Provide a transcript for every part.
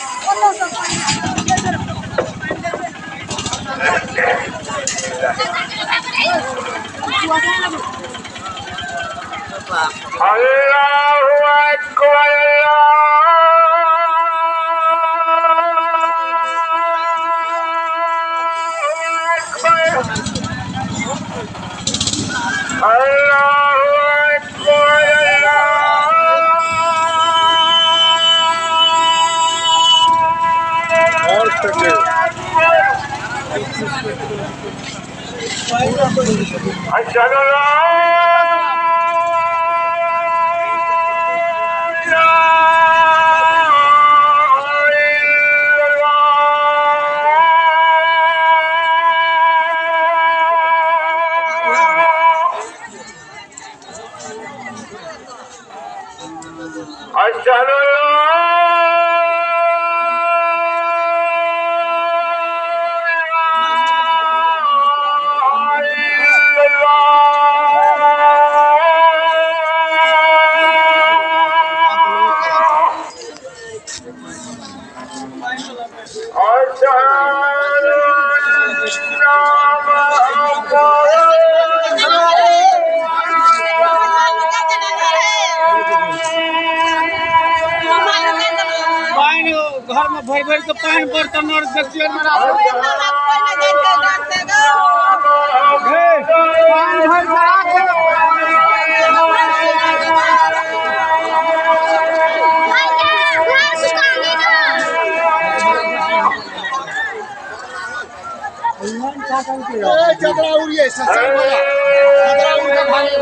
Allahu Akbar, Allahu Akbar, Ashhadu an la Ashhadu घर में भर भर के पानी बर्तन और देखिए चदरा उड़िए सच्चाई बोला चदरा उड़ के भागे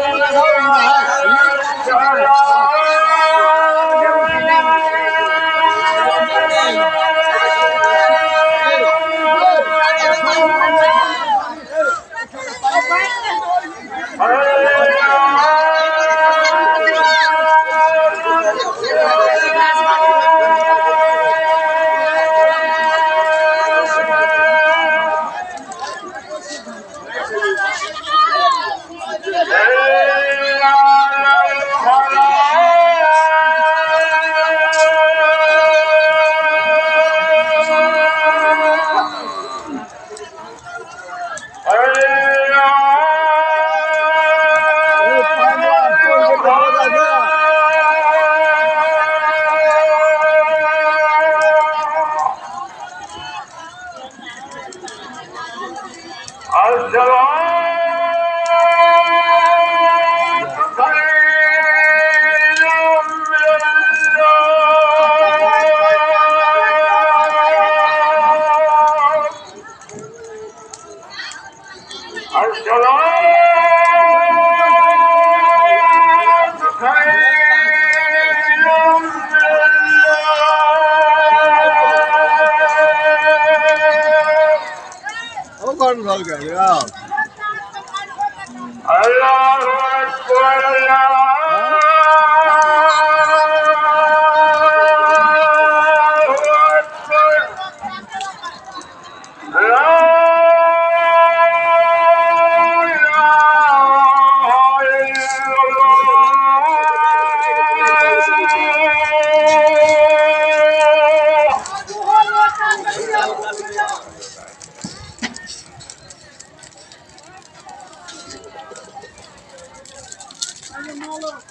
Allahu Akbar, Allahu Akbar, La ilaha illallah.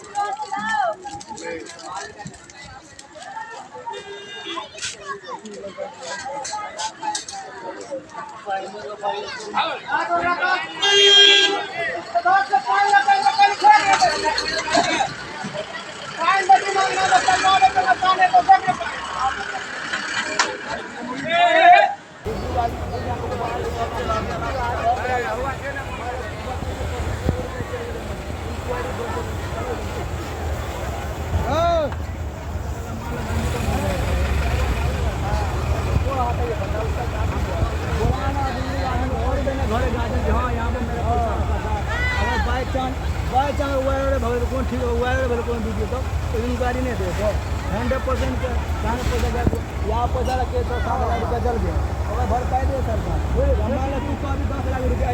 ठीक वायर भले कौन दीजिए तो इंक्वायरी नहीं दे तो 100% के कहाँ पैसा गया, यहाँ पैसा रखे तो 7 लाख रुपया जल गया, अगर भरपाई दे सरकार। मान लो तू अभी 10 लाख रुपया